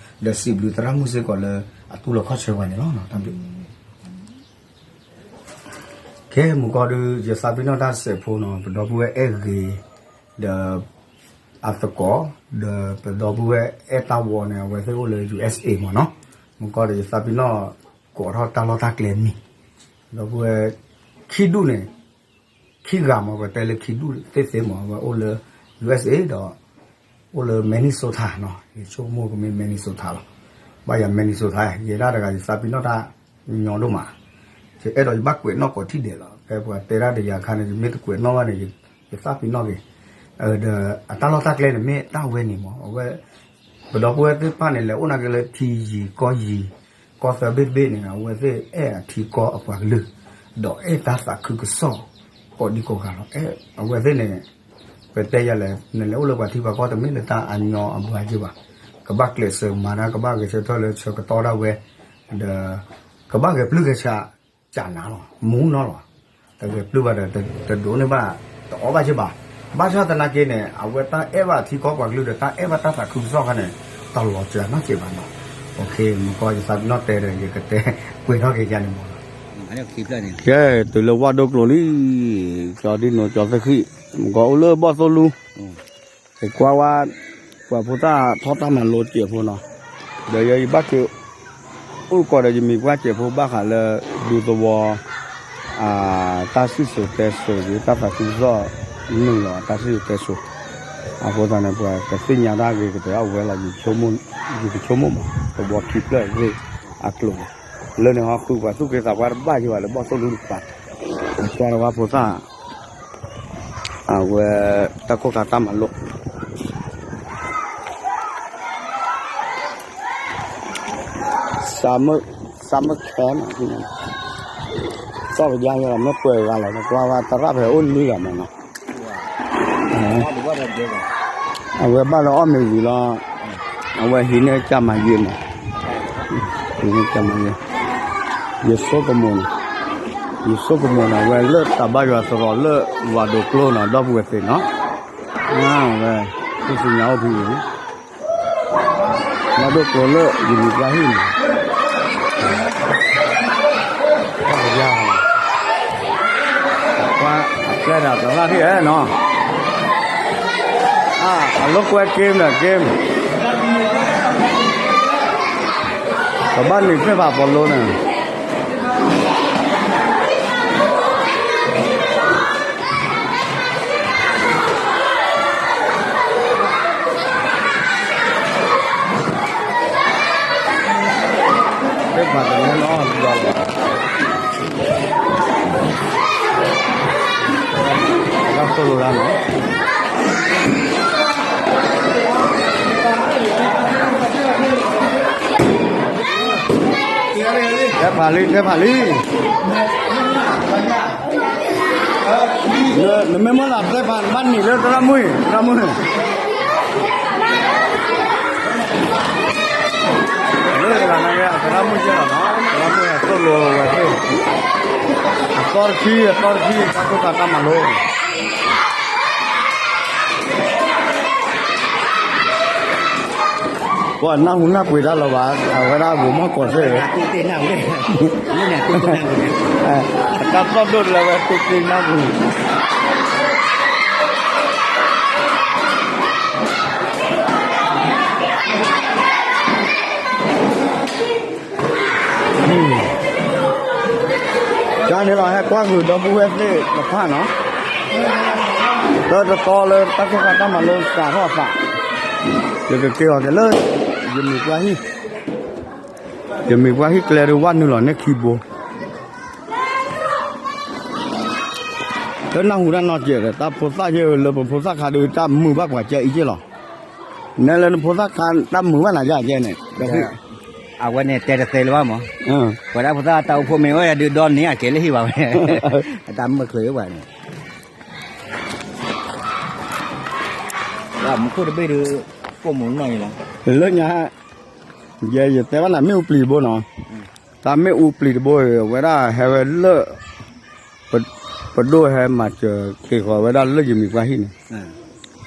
ဒီးစံးဘျုးသရၣ်မုၣ်စ့ၢ်ကီးလၢအတူၢ်လိာ်ခီၣ်ဆၢပှၤန့ၣ်လီၤ. တၢ်ဘျုး ကဲ မုၢ်ကီၢ်ဒုး ယသးပ့ၤနီၣ်တၢ်စဲးဖိနီၤ, ပဒီပုၢ်ဝဲၢ်အဲၣ်ဂ့ၤ ဒီး အသကိး ဒီးပဒီပုၢ်ဝဲၢ်အဲၣ်တၢ်ဝီန့ၣ် အဝဲသ့ၣ်အိၣ်လၢ ယူၣ်အ့ၣ်အ့ၣ် မ့ၢ်နီၤ, မုၢ်ကီၢ်ဒီးယသးပ့ၤနီၣ် ကိးထီၣ်တၢ်လီၢ်တၢ်ကျဲမံၤ, ဒီပုၢ်ဝဲၢ် ခံဒူၣ်န့ၣ် ခံဂၤမ့ၢ် ပတဲလၢခံဒူၣ်သ့ၣ်သ့ၣ်မ့ၢ် အဝဲအိၣ်လၢ ယူၣ်အ့ၣ်အ့ၣ် ဒီး အိၣ်လၢ Minnesota နီၤ, ယဆိကမိၣ်ကမ့ၢ် Minnesota လီၤ. ဘၣ်ယၤ Minnesota ယဲဒၣ်တဂၤ ယသးပ့ၤနီၣ်တၢ်ညီဒိၣ်မး, ယအဲၣ်ဒိးယဘၣ်ကွဲးနီၣ်ကိးထံၣ်ဒဲးလီၤ. ဖဲပှၤတဲဒၣ်ဒီးယၤအခါန့ၣ် ယမ့ၢ်တကွဲးနီၣ်ဘၣ်န့ၣ် ယသးပ့ၤနီၣ်က့ၤ, ဒီးအတၢ်လီၢ်တၢ်ကျဲန့ၣ် မ့ၢ်တၢ်ဝဲန့ၣ်မ့ၢ် အဝဲ ပဒီပုၢ်ဝဲၢ်သ့ၣ်တဖၣ်န့ၣ် လဲၤအိၣ်နာ်က့လၢထံယံၤကီၢ်ယံၤ, ကီၢ်သၢဘ့ၣ်တဘ့ၣ်န့ၣ် အဝဲသ့ၣ်အဲၣ်အထံကီၢ်အပှၤကလုာ်, ဒီးအဲၣ်တၢ်သးခုကစီၣ် ကိးဒံကိးဂၤလီၤ. အဝဲသ့ၣ်န့ၣ် ပတဲယၤလဲၣ် နလဲၤအိၣ်လၢပှၤထံပှၤကီၢ်တမ့ၢ်လၢတၢ်အညီအဘှါက့ဘၣ်, ကဘၣ်ကျဲးစၢးမၤတၢ် ကဘၣ်ဂဲၤဆၢထၢၣ်လၢဆၢကတီၢ်ဒၣ်ဝဲ, ဒီး ကဘၣ်ဂဲၤပျုၢ်ဂဲၤဆး ကနၤလီၤ မူနီၤလီၤ, တဂဲၤပျုၢ်ဘၣ်ဒီး တဒိးန့ၢ်ဘၣ် တအီၣ်ဘၣ်က့ဘၣ်. ဘၣ်ဆၣ်သနာ်က့န့ၣ် အဝဲတၢ်အဲၣ်ဘၣ်ထံကီၢ်ပှၤကလုာ်ဒီး တၢ်အဲၣ်ဘၣ်တၢ်သးခုကစီၣ်ခါန့ၣ် တလီၤစှၤနီတစဲးဘၣ်နီၤ. မုၢ်ကီၢ်ယသးပ့ၤနီၣ်တဲဒီး ယကတဲကွဲးထီၣ်က့ၤယၤန့ၣ်မ့ၢ်လီၤ. ကဲ တုၤလၢဝၣ်ဒိၣ်ကျိလံ, ကၠီဒံနိ ကၠီသ့ၣ်ဃံၣ်, မုၢ်ကီၢ်အိၣ်လၢဘီၣ်သိၣ်လူ, ယကွၢ်ဝဲ ပှၤဖိသၣ်ထီၣ်တၢ်မၤလိစဲးဖိနီၤ, ဒီးယဘၣ်က့ၤ အိၣ်ကီးဒီးယမံၤပှၢ်စဲးဖိဘၣ်ဃးလၢ ဒူသဝီ တၢ်စံၣ်စိၤတဲစိၤ တၢ်သးခုကစီၣ် နုာ်လီၤတၢ်စံၣ်စိၤတဲစိၤ, အဃိသတးန့ၣ် ပှၤကသ့ၣ်ညါတၢ်ဂ့ၤကတၢၢ်အဝဲလီၤ. ယဆိကမိၣ်မး သဝီခံဖျၢၣ်သ့ၣ်အကျိၤန့ၣ်, လၢန့ၣ်ဟီဃုပှၤသူၣ်က့သးပှၢ်တဘၣ်ယံၤဘၣ်လၢဘီၣ်သိၣ်လူတပၤ, ကွၢ်တဝၣ်ဖိသၣ် အဝဲ တၢ်ကိၢ်ခါတၢ်မၤလိ summer camp သီၣ်ကယါယဲလီၤ မ့ၢ်ပှဲၤဂၤလီၤ ကွၢ်ဝဲသရၣ်ဖဲအိၣ်လွံၢ်ဂၤမးနီၤ, အဝဲဘၣ်လၢအီၣ်မ့ၤဝံၤလီၤ, အဝဲဟံးန့ၢ်ကၢ်မၤယံၤမး, ဟံးန့ၢ်ကၢ်မၤယံၤ, ယဆိကမိၣ်န့ၣ်, ယဆိကမိၣ်န့ၣ် အဝဲလၢတၢ်ဘါယွၤသရိာ်လၢဝၤဒိၣ်ကျိနီၤ ဒီပုၢ်ဝဲၢ်သ့ၣ်နီၤ, အဝဲ သူၣ်ဆူညါအိၣ်ဖဲအံၤ ဘၣ်ဒိၣ်ကျိၤလၢယမံၤပှၢ်ဟံၣ်န့ၣ်, ပှၤအကျဲဒၣ်သရၣ်ထံၣ်ဧဲနီၤ, အလိာ်ကွဲ game ဒီး game, ကဘၣ်နံၤသ့ၣ်ဖးပီၤလိန့ၣ် သ့ၣ်ဖးတန့ၢ်လီၤလီၤလီၤ, တၢ်သိၣ်လိတၢ်နီၤ တဲဖးလံ တဲဖးလံ, နမ့ၢ်မ့ၢ်လၢတဲဖး နဘၣ်နံၤလၢသရၣ်မုၣ်အံၤ သရၣ်မုၣ်, လၢတဂၤနာ်က့ သရၣ်မုၣ်ကဲလီၤနီၤ သရၣ်မုၣ်ဟဲသိၣ်လိဝဲသ့ၣ်, အသီတဆံ အသီတဆံ တၢ်ကိၢ်ခါတၢ်မၤလိ ပှၤနၢ်ဟူနၢ်ပှ့ၤတၢ်လီၤဘၣ် အဝဲဒၣ်ဂိၤမီၢ်ကီးသ့ၣ်, အတၢ်သီၣ်ဒိၣ်လၢဝဲတူၢ်တ့နၢ်ပူၤ, ကန့ၣ်လီၤ ဟဲကွၢ်ဃုာ်ဒီပုၢ်ဝဲၢ်သ့ၣ်တဖၣ်နီၤ, လၢတတီလၢတၢ်ကိၢ်ခါတၢ်မၤလိစးထီၣ်အသး, ယကက့ၤအီၤက့ၤလၢ ယမံၤပှၢ်ဟံၣ်, ယမံၤပှၢ်ဟံၣ်ကျဲဒုးဝဲနုာ်လီၤန့ၢ်ခံဘိ တနၢ်ဟူတၢ်နီတစဲးဒီး တၢ်ဖိသၣ်ယဲၢ်လၢပဖိသၣ်ခါဒုး တၢ်မုာ်ဘၣ်ပှၤကဲအံၤက့လီၤ, နဲလၢနဖိသၣ်ခါတၢ်မုာ်ဘၣ်နၤယဲၢ်ကဲန့ၣ်, အဝဲန့ၣ်တဲတသ့လၢၤဘၣ်မး, ပှၤဒၣ်ဖိသၣ်တၢ်အိၣ်ဖှိၣ်မ့ၢ်အိၣ်ဒုးဒီန့ၢ်အကဲလၢဟံၣ်ဘၣ်ဝဲ, အတၢ်မုၢ်ချ့ပှၤန့ၣ်, မူခိၣ်တဘ့ၣ်ဒုး, ကိၣ်မူနီၢ်အံၤလီၤ, လၢညါ, ယဲယတဲဘၣ်နၤမ့ၣ်အူပျံၤတဘိနီၤ, တၢ်မ့ၣ်အူပျံၤတဘိ ဝဲဒၣ်ဟဲဝဲလၢ ပဒိၣ်ဟဲမၤစၢၤက့ၤဃီၤဝဲဒၣ်လၢယမံၤပှၢ်ဟံၣ်န့ၣ်,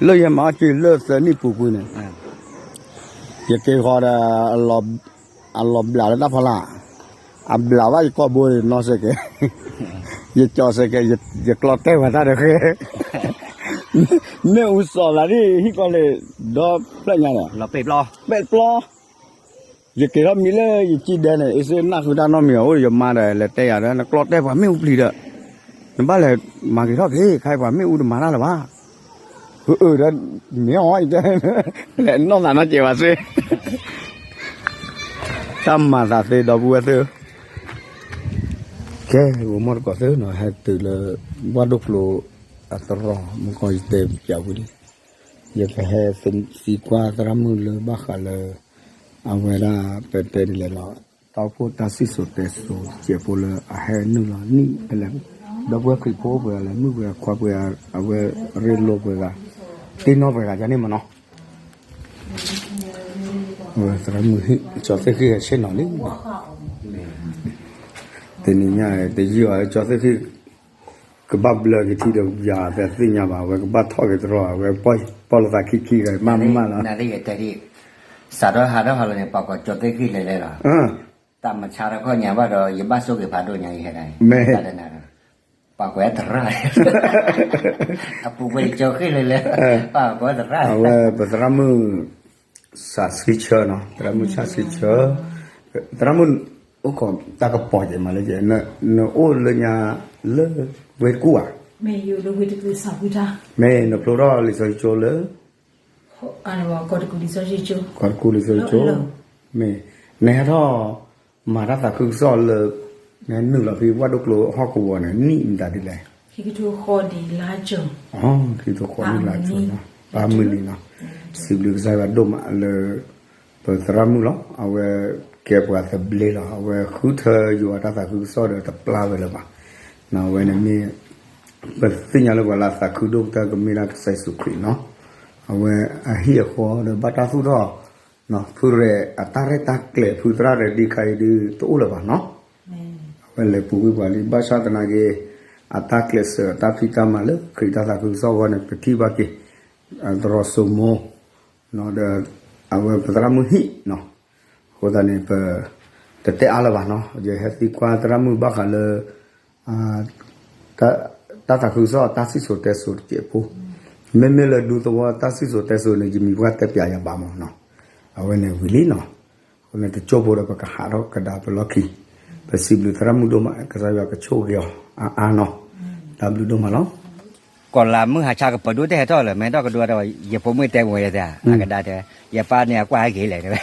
လၢယဟဲမၤအီၣ်က့ၤလၢသၢနံၣ်ပူၤကွံာ်န့ၣ်, ယက့ၤဃီၤဒီး, အလီၤဘျးလၢတၢ်ဖီလာ်, အဘျးဘၣ်ယကိာ်ဘိနီၢ်စ့ၢ်ကီး, ယကၠီၤစ့ၢ်ကီး, ယကျီတဲာ်ဝဲတၢ်ဒီးဃဲ, မ့ၣ်အူစီၤဘျးဒ်ဟံၣ်ကီၢ်လံ, ဒီဖျၢၣ်ညါဒီး, ပဲာ်ပျီ ယက့ၤထီၣ်မံလၢယစံၣ်ဒဲန့ၣ် အ့ၣ်စ့နၢ်ဃုတၢ်နီတမံၤအအိၣ် ယမါဒီးလဲၤတဲယၤဒီး နကျီတဲာ်ပှၤမ့ၣ်အူပျံၤဒီး, နဘၣ်လဲၤမၤက့ၤထီၣ်က့ၤ ခဲအံၤပှၤမ့ၣ်အူတမၤတၢ်လၢၤဘၣ်, အၢ ဒီးမ့ၢ်အီၤ လဲၤနီၢ်သးနီတစဲးဘၣ်စ့ၢ်, တၢ်မၤသးသ့ဒီပုၢ်ဝဲၢ်သ့ၣ်ဧၢ, ကဲ ဂီၤမီၢ်တကိးသ့ၣ်နီၤ ဟဲတုၤလၢ ဝၣ်ဒိၣ်ကျိၤအသရီမုၢ်ကီၢ်ယတဲပျးဝံၤလံ, ယကဟဲသံကွၢ်သရၣ်မုၣ်လၢဘၣ်ဃးလၢ အဝဲဒၣ်ပတဲဒ်လဲၣ်လီၤ, တၢ်အိၣ်ဖှိၣ်တၢ်စံၣ်စိၤတဲစိၤတစဲးဖိလၢအဟဲနုာ်လီၤ နံၣ်ဖဲလဲၣ်, ဒီပုၢ်ဝဲၢ်ခရံာ်ဖိပှဲၤဂၤလဲၣ် မုၣ်ပှဲၤဂၤခွါပှဲၤဂၤ အဝဲရ့လိာ်ပှဲၤဂၤ, တ့နီၢ်ပှဲၤဂၤယန့ၣ်မနီၤ, အဝဲသရၣ်မုၣ်ဟံၣ် ကၠီၤသ့ၣ်ဃံၣ်ဟဲဆ့ၣ်နီၤလံ, တနံၤညါတယုၢ်အီၤ ကၠီၤသ့ၣ်ဃံၣ် ကဘၣ်ဘျၢက့ၤထံဒီးယၤသ့ၣ်ညါဘၣ် အဝဲကဘၣ်ထီၣ်က့ၤတရီ အဝဲပီၢ်လီၤသးခံခံဂၤ မ့ၢ်မ့ၢ်လီၤ, စးထီၣ်ဟးထီၣ်ဟးလီၤန့ၣ် ပှၤကိးကၠီၤသ့ၣ်ဃံၣ်လဲၤလဲၤလီၤ, တၢ်မဆါတခီညါဘၣ်ဒီး ယဘၣ်ဆိၣ်ဂ့ၤဖးဒိၣ်ညါအံၤဟဲဒၣ်, မ့ၢ်ပှၤကွဲးသရၣ်, အပူၤကွံာ်ကၠီၤဃံၣ်လဲၤလဲၤ, ပှၤကွဲးသရၣ်, အဝဲပသရၣ်မုၣ် စးဆံဆၢနီၤ သရၣ်မုၣ်စးဆံဆၢ, သရၣ်မုၣ်အိၣ်ခိးတၢ်ကပီၤကဲမးလၢကဲ, နအိၣ်လၢညါလၢဝ့ၢ်တကူၣ်ဧါ, မ့ၢ်နဖျိထီၣ်လံာ်စီဆှံကၠိလၢ ကီၢ်တကူၣ်လံာ်စီဆှံကၠိ, မ့ၢ်နဟဲထီၣ်မၤတၢ်သးခုကစီၣ်လၢ နဟဲနုာ်လီၤဖဲဝၣ်ဒိၣ်ကျိဟီၣ်ကဝီၤန့ၣ် နံၣ်မတၤဒ်လဲၣ်, ခံကထိဃိးနံၣ်လါ, ပမုၢ်နံၤနီၤ, စံးဘျုးကစၢ်ယွၤဒိၣ်မးလၢ ပသရၣ်မုၣ်လီၤ အဝဲကဲပှၤသဘျ့လီၤ အဝဲဃုထၢယွၤတၢ်သးခုကစီၣ်ဒီးတပျၢ်ဝဲလၢၤဘၣ်, အဝဲန့ၣ်မ့ၢ် ပသ့ၣ်ညါလၢပှၤလၢအသးခုဒိၣ်ကတၢၢ်ကမ့ၢ်ဒၣ်ကစၢ်ယ့ၣ်ၡူးခရံာ်နီၤ, အဝဲအဟံၣ်အဃီဒီးဘၣ်တၢ်သူၣ်ထီၣ်, ဖုရဲၣ်အတၢ်ရဲၣ်တၢ်ကျဲၤဖုသရၣ်ရဲၣ်ဒံးခါအံၤဒုးတအိၣ်လၢၤဘၣ်နီၤ, အဝဲလဲၤပူၤကွံာ်ပှၤလံ ဘၣ်ဆၣ်သနာ်က့ အတၢ်ကျဲးစၢးအတၢ်ဖံးတၢ်မၤလၢခရံာ်တၢ်သးခုကစီၣ်အဂီၢ်န့ၣ် ပထံၣ်ဘၣ်က့ၤ သရိာ်စိမိၤ ဒီး အဝဲပသရၣ်မုၣ်ဟံၣ်နီၤ, အဃိသတးန့ၣ် ပ တတဲအါလၢၤဘၣ်နီၤ, ယဟဲသံကွၢ်သရၣ်မုၣ်ဘၣ်ဃးလၢ တၢ်သးခုကစီၣ်တၢ်စံၣ်စိၤတဲစိၤတစဲးဖိ, မ့မ့ၢ်လၢဒူသဝီတၢ်စံၣ်စိၤတဲစိၤန့ၣ် ယမံၤပှၢ်တဲပျးယၤဘၣ်မးနီၤ, အဝဲန့ၣ်ဝံၤလံနီၤ, အဃိန့ၣ်တကၠိၢ်ဖိဒီးပကဟးထီၣ်ကဒါပလီၢ်ခံ, ပစံးဘျုးသရၣ်မုၣ်ဒိၣ်မး ကစၢ်ယွၤကဆိၣ်ဂ့ၤအီၤအါအါနီၤ, တၢ်ဘျုးဒိၣ်မးလီၤ. ကီၢ်လၤမုၢ်ဟးဆါကပၤဒိၣ်တဟဲထီၣ်လၢၤ မ့ၢ်ထီၣ်ကဒိတၢ်ဝဲ ယဖိမုၣ်တဲပဝဲယတဲ အကဒါတဲ, ယပၢ်န့ၣ်အကွၢ်ဟဲက့ၤလဲၣ်တဲဝဲ,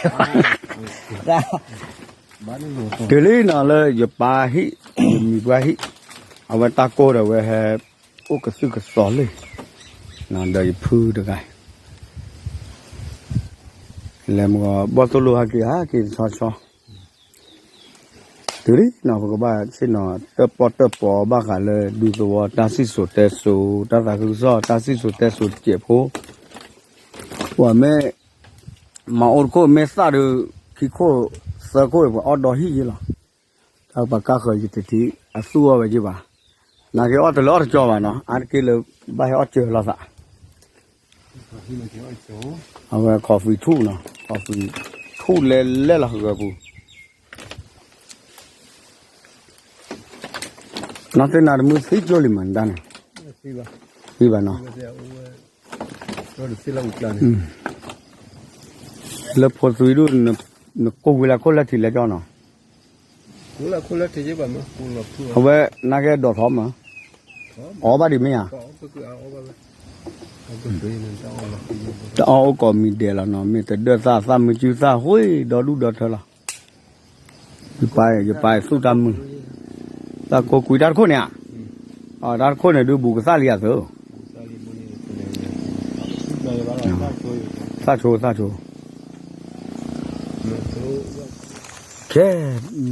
တုၤလံနီၤလၢယပၢ်ဟံၣ်, ယမံၤပှၢ်ဟံၣ်, အဝဲတၢ်ကိၢ်ဒီးဝဲဟဲ, အိၣ်ကသုၣ်ကသီလံ, ဒီးယဖုတဂၤ, လဲၤမ့ၢ်ဘီၣ်သိၣ်လိဟဲက့ၤဟဲက့ၤဆီဆီ တုၤလံနီၤ ပကဘၣ်ဆ့ၣ်နီၤ တၢၣ်ပီၣ်တၢၣ်ပီဘၣ်ဃးလၢဒူသဝီတၢ်စံၣ်စိၤတဲစိၤ တၢ်သးခုကစီၣ် တၢ်စံၣ်စိၤတဲစိၤတစဲးဖိ, ပှၤမ့ၢ် မၤအိၣ်တခိၣ်မ့ၢ်သၣ်ဒုး ခံခိၣ် သၢခိၣ် ပှၤအီၣ်ဒီဟံၣ်ယ့လီၤ, တၢ်ပှၤကါဃၢၤယတထံၣ် အသူၣ်အီၣ်ဝဲယ့ဘၣ်, နာ်က့အီၣ်တလၢအီၣ်တကၠီဘၣ်နီၤ အါတက့ၢ်လၢ ဘၣ်ဟဲအီၣ်စၢၤလိာ်သး အဝဲ coffee ထူၣ်နီၤ coffee ထူၣ်လဲၤလဲၤလီၤဂၢၤပူၤ, နီၢ်သ့ၣ်နၤတမုၢ်သံကၠိလံမးနဒါန့ၣ်, သံဘၣ်နီၤ, လၢဖိသွံဒိၣ် နကိၢ်ဝံၤလၢခိၣ်လၢထံးလဲၤကၠီနီၤ, အဝဲနာ်က့ဒိးထီၣ်မး, အီၣ်ဘၣ်ဒံးမ့ၢ်ဧါ, တအီၣ်အိၣ်ကိးမံၤဒဲးလီၤနီၤ မ့ၢ်တဒၢၣ်သၣ်သၣ်မုၢ်စုသၣ်ဃ့ဒီဒူၣ်ဒီထၢလီၤ, ယပာ်သူၣ်တၢ်မုာ်, တၢ်ကိၢ်ကွံာ်တၢ်တခိၣ်န့ၣ်ဧါ, တၢ်တခိၣ်န့ၣ်ဒုးဘူးကသၣ်လံအသၢ, သၣ်ဆိသၣ်ဆိ မ့ၢ်ဆိ သၣ်ဆိ ခဲ,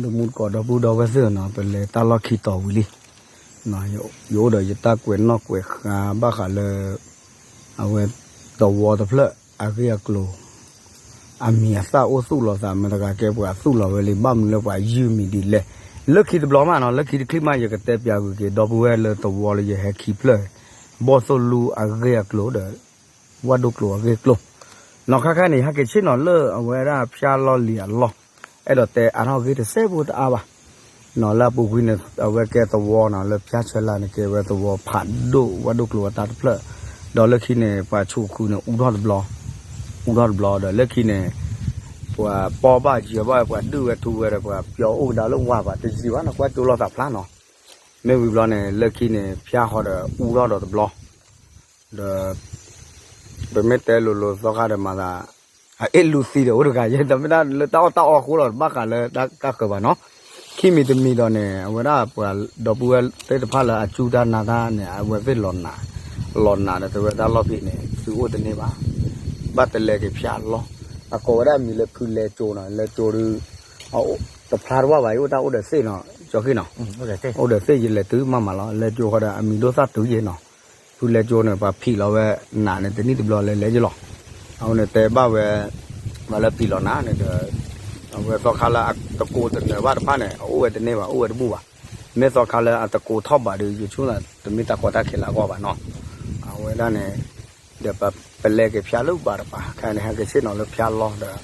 တမူတကိး ဒီပုၢ်ဒီဝဲၢ်သ့ၣ်နီၤ, ပလဲၤတၢ်လီၢ်ခံတီၤဝံၤလံ. ယအိၣ်ဒီးယတၢ်ကွဲးနီၣ်ကွဲးဃါဘၣ်ဃးလၢ အဝဲ သဝီတဖျၢၣ်အဂ့ၢ်အကျိၤ အမံၤအသၣ်အိၣ်သူၣ်လီၤသး မတၤတဂၤကဲပှၤသူၣ်လီၤဝဲလံ ဘၣ်မနုၤလၢပှၤယုၢ်မံၤဒ်လဲၣ်. လၢခံတဘျီမးနီၤ, လၢခံတချံၣ်မး ယကတဲပၠးကွံာ်က့ၤ ဒီပုၢ်ဝဲၢ်လၢသဝီလၢယဟဲခံဖျၢၣ် ဘီၣ်သိၣ်လူအဂ့ၢ်အကျိၤဒီး ဝၣ်ဒိၣ်ကျိၤအဂ့ၢ်အကျိၤ နီၤ. ခါခါန့ၣ် ဟဲက့ၤဆ့ၣ်နီၤလၢအဝဲဒၣ်ဖၠါလီၢ်လံၤအလီၢ်, အဲၣ်ဒိးတဲအါထီၣ်ဂ့ၢ်တစဲးဖိတအါဘၣ်. နီၤ လၢအပူၤကွံာ်န့ၣ် အဝဲကဲသဝီနီၤ, လၢဖၠါဆၢလါန့ၣ် ကဲဝဲသဝီဖးဒိၣ် ဝၣ်ဒိၣ်ကျိၤအတၢ်တဖျၢၣ်, ဒီးလၢခံန့ၣ် ပှၤဆိးခုးန့ၣ် အူထီၣ်တဘျီ, အူထီၣ်တဘျီဒီးလၢခံန့ၣ် ပှၤပီၢ်ဘၣ်ယၢၤဘၣ် ပှၤဒုၣ်ဝဲထူဝဲဒီး ပှၤပျီအိၣ်ကဒါလၢဝၤဘၣ် တယံၤဘၣ်နီၤ, ကွၢ်ကၠိလိာ်သးဖျါနီၤ. မ့ၢ်ဝံၤဘျီန့ၣ် လၢခံန့ၣ် ဖၠါဃီဒီးအူထီၣ်ဒီးတဘျီ ဒီး ပမ့ၢ်တဲလိၤလိၤသီခါဒီးမၤသး အအ့ၣ်လူသံဒီးအိၣ်တဂၤယဲ တမ့ၢ်တၢ်လၢတၢ်အီၣ်တၢ်အီအဃိလီၤ, တဘၣ်ဃးလၢတၢ်ကၢ်ဃၢၤဘၣ်နီၤ. ခံမံၤတမံၤဒီးန့ၣ် အဝဲဒၣ်ပှၤဒီပုၢ်ဝဲၢ်သ့ၣ်တဖၣ်လၢအစူၢ်တၢ်နာ်တၢ်န့ၣ် အဝဲသ့ၣ်လီၤနာ်, လီၤနာ်ဒီး တဝဲတၢ်လီၢ်ဖံးန့ၣ် သုအိၣ်တန့ၢ်ဘၣ်, ဘၣ်တလဲက့ၤဖၠါလီၤ. အကိးဝဲဒၣ်မံၤလၢဖုလဲကၠိနီၤ, လဲကၠိဒုး တဖျါတဝၢ်ဘၣ် ယအိၣ်တၢ်အိၣ်ဒီးသ့ၣ်နီၤ, ကၠီဃ့ၣ်နီၤ, အိၣ်ဒီးသ့ၣ် ယလဲၤတုၤမးမးလီၤ. လဲကၠိဃီဒီး အမံၤဒိၣ်သၣ်တုၤယဲနီၤ, ဖုလဲကၠိန့ၣ် ပှၤဖံးလီၤဝဲနာ်န့ၣ် တနံၣ်တဘျီလဲၤလဲၤယလီၤ. အဝဲန့ၣ်တဲဘၣ်ဝဲ ပှၤလၢဖံးလီၤနာ်န့ၣ်ဒီး အဝဲသီခါလၢအတကိးတနၢၤဘၣ်တဖၣ်န့ၣ် အအိၣ်ဝဲတန့ၢ်ဘၣ် အိၣ်ဝဲတဘူၣ်ဘၣ်. မ့ၢ်သီခါလၢအတကိးထီၣ်ဘးဒီး ယဆိကမိၣ်တမ့ၢ်တၢ်ကီတၢ်ခဲလၢအဂီၢ်ဘၣ်နီၤ. အဝဲဒၣ်န့ၣ် ဒီးပလဲက့ၤဖၠါလၢဘၣ်တပၤ ခဲအံၤန့ၣ် ဟဲက့ၤဆ့ၣ်နီၤလၢဖၠါလီၤ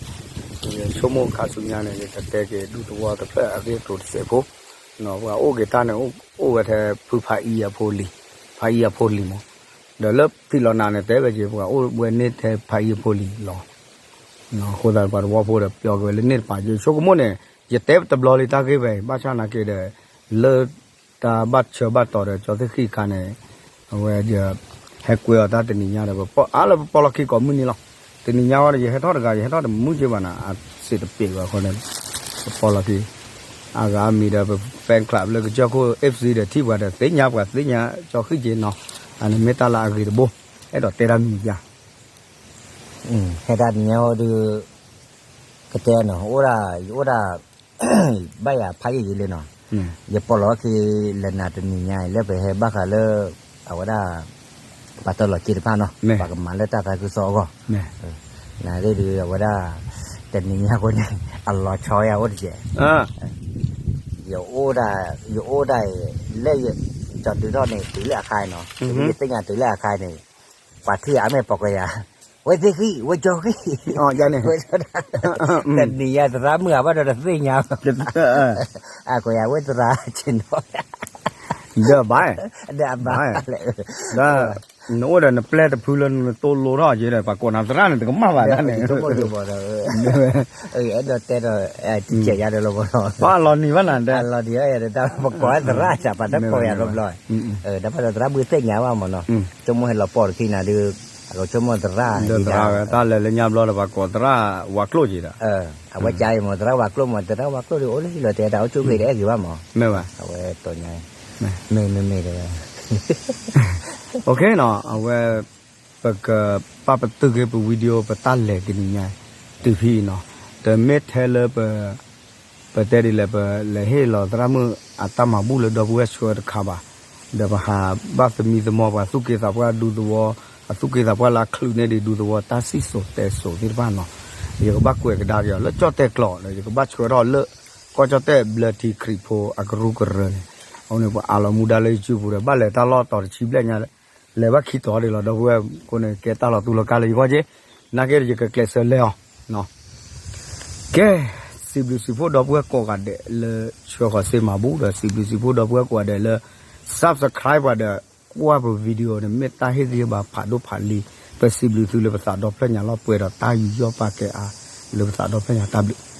ဒီး ယဆိကမိၣ်ခါဆူညါန့ၣ် ယကတဲက့ၤဒူသဝီတဖျၢၣ်အဂ့ၢ်အကျိၤတစဲးဖိ, ပှၤအိၣ်က့ၤတၢ်န့ၣ် အိၣ်ဝဲထဲဖုဖးအံအဖိလံၤ, ဖးအံအဖိလံၤမး, ဒီးလၢဖံးလီၤနာ်န့ၣ် တဲဝဲက့ၤ ပှၤအိၣ်ဝဲန့ၢ်ထဲဖးအံအဖိလံၤလီၤ. အဃိသတးပှၤသဝီဖိဒီးပျီက့ၤဝဲလၢန့ၣ်တပၤ ယဆိကမိၣ်န့ၣ် ယတဲတဘျီလံတၢ်ဂ့ၢ်ဝဲ ဘၣ်ဆၣ်နာ်က့ဒီး လၢတၢ်ဘၣ်ဆၢဘၣ်တီၤဒီး ကၠီသ့ၣ်ဃံၣ်အခါန့ၣ် အဝဲ ဟဲကွဲအီၤတၢ်တနံၤညါဒီး ပပီၢ်အါလၢပပီၢ်လီၢ်ခံကိးမုၢ်နံၤလီၤ. တနံၤညါဝဲဒီး ယဟဲထီၣ်တဂၤ ယဟဲထီၣ်တမုာ်က့ဘၣ်နၤ အစံးတပ့ၤဘၣ်အဃိန့ၣ် ပပီၢ်လီၢ်ခံ အဂၤအမံၤဒီး ပ fan club လၢကစၢၢ်ခိၣ် F C ဒီးထံၣ်ပှၤဒီး သ့ၣ်ညါပှၤသ့ၣ်ညါကၠီဃံၣ်က့နီၤ, အန့ၣ်မ့ၢ်တၢ်လၢအဂ့ၤတဘိ အဲၣ်ဒိးတဲတၢ်မံၤယါ ဟဲတၢ်တနံၤညါဝဲဒီး ကတဲနီၤ အိၣ်ဒၣ် ယအိၣ်ဒၣ် ဘၣ်ယၤဖးယံာ်ယံာ်လံနီၤ, ယပီၢ်လီၢ်ခံ လဲၤနၤတနံၤညါအံၤ လၢပဟဲဘၣ်ဃးလၢ အဝဲဒၣ် ပှၤတၢၢ်လီၤက့တဖၣ်နီၤ ပှၤကမၤလၢတၢ်သးခုကစီၣ်အဂီၢ်, နၤရ့ၣ်ဒုး အဝဲဒၣ် တနံၤညါအဃိန့ၣ် အလီၤဆီယါအိၣ်တက့ၢ် ယအိၣ်ဒၣ် ယအိၣ်ဒၣ်အံၤ လၢယ ကၠီဒုးထီၣ်န့ၣ် တုၤလၢအခါအံၤနီၤ, ယသ့ၣ်ညါတုၤလၢအခါအံၤန့ၣ် ပှၤထံၣ်အါမ့ၢ်ပိာ်ကယၤ, ဝဲသ့ၣ်ဃံၣ် ဝဲကၠီဃံၣ်, တနံၤညါသရၣ်မုၣ်အဘၣ်ဒီး တသ့ၣ်ညါ, အကိးယၤဝဲသရၣ်ဆ့ၣ်နီၤ, ဒီးဘၣ်, ဒီးအဘၣ်လဲၣ်, ဒီး နအိၣ်ဒီးနပျဲၢ်တဖုလၢနတိလိထီၣ်က့ဒီး ပှၤကိးနၤသရၣ်န့ၣ် တကမၣ်ဘၣ်ဒၣ်န့ၣ်, အဲၣ်ဒိးတဲဒီး တကဲယါဒီးလီၤဘီလီၤ, ဘၣ်လီၤနံၤဘၣ်နၤဒီး, လီၤနံၤ ပကိးသရၣ်စး ပှၤတကိးယၤတဘျီ, ဒီးဘၣ်ဒီးသရၣ်ဘုသ့ၣ်ညါဘၣ်မးနီၤ, ဆိကမိၣ်ဟဲလီၤပီၢ်တခီနၤဒီး အကဆိကမိၣ်သရၣ်, ဒီးသရၣ်ဝဲ တၢ်လဲၤလၢညါဘျီဒီး ပှၤကိးသရၣ်ဝၤကျိၣ်က့ဒီး, အဝဲကါအံၤမး သရၣ်ဝၤကျိၣ်မး သရၣ်ဝၤကျိၣ်ဒီး အိၣ်လၢဟံၣ်လီၤတဲာ် တၢ်အိၣ်ဆူၣ်ဂ့ၤဒီး အဲၣ်ဂ့ၤဘၣ်မး, မ့ၢ်ဘၣ်, အဝဲတီၤညါ, မ့ၢ်မ့ၢ်မ့ၢ်တဲဝဲ, အဝဲ ပကပာ်ပတုာ်က့ၤပ video ပတၢ်လဲၤတနံၤညါ တုၤဖဲအံၤနီၤ, တမ့ၢ်ထဲလၢပ ပတဲဒ်လဲၣ် ပလဲၤဟ့ၣ်လီၤသရၣ်မုၣ်အတၢ်မၤဘူၣ်လၢဒီပုၢ်ဝဲၢ်ဆှၢတခါဘၣ်, ဒီးပဟးဘၣ်သမံသမိးပှၤသူၣ်က့သးပှၢ်ဒူသဝီ, အသူၣ်က့သးပှၢ်လၢအချုးန့ၢ်ဒံးဒူသဝီ တၢ်စံၣ်စိၤတဲစိၤသ့ၣ်တဖၣ်နီၤ, ယကဘၣ်ကွဲးကဒါက့ၤအီၤလၢကၠီၣ်တဲၣ်ကျိာ်ဒီး ယကဘၣ်ဆှၢထီၣ်လၢ ကီၢ်ကၠီၣ်တဲၣ်ဘျၢထံခရံာ်ဖိအကရူၢ်ကရၢန့ၣ်, အဃိန့ၣ် ပှၤအးလီၤမူဒါလၢ YouTube ပူၤဒီး ဘၣ်လဲၤတၢ်လီၢ်တီၤတဆံဘျဲၣ်ညါ လဲၤဘၣ်ခံတီၤဒံးလီၤ ဒီပုၢ်ဝဲၢ်အဃိန့ၣ် ကဲတၢ်လီၤတူၢ်လီၤကာ်လၢယဂီၢ်က့, နာ်က့ဒီးယကကျဲးစၢးလဲၤအီၤ ကဲ, စံးဘျုးစံးဖှိၣ်ဒီပုၢ်ဝဲၢ်ကိးဂၤဒဲးလၢဆှၢဃီၤစ့မၤဘူၣ်ဒီး စံးဘျုးစံးဖှိၣ်ဒီပုၢ်ဝဲၢ်ကိးဂၤဒဲးလၢ subscribe ပှၤဒီး ကွၢ်ပ video န့ၣ် မ့ၢ်တၢ်ဟ့ၣ်ဂံၢ်ဟ့ၣ်ဘါဖးဒိၣ်ဖးလံၤ, ပစံးဘျုးသုလၢပသးဒီဖျၢၣ်ညါလီၤပှဲၤဒီးတၢ်ယူးယီၣ်ပာ်ကဲအါ လၢပသးဒီဖျၢၣ်ညါတၢ်ဘျုး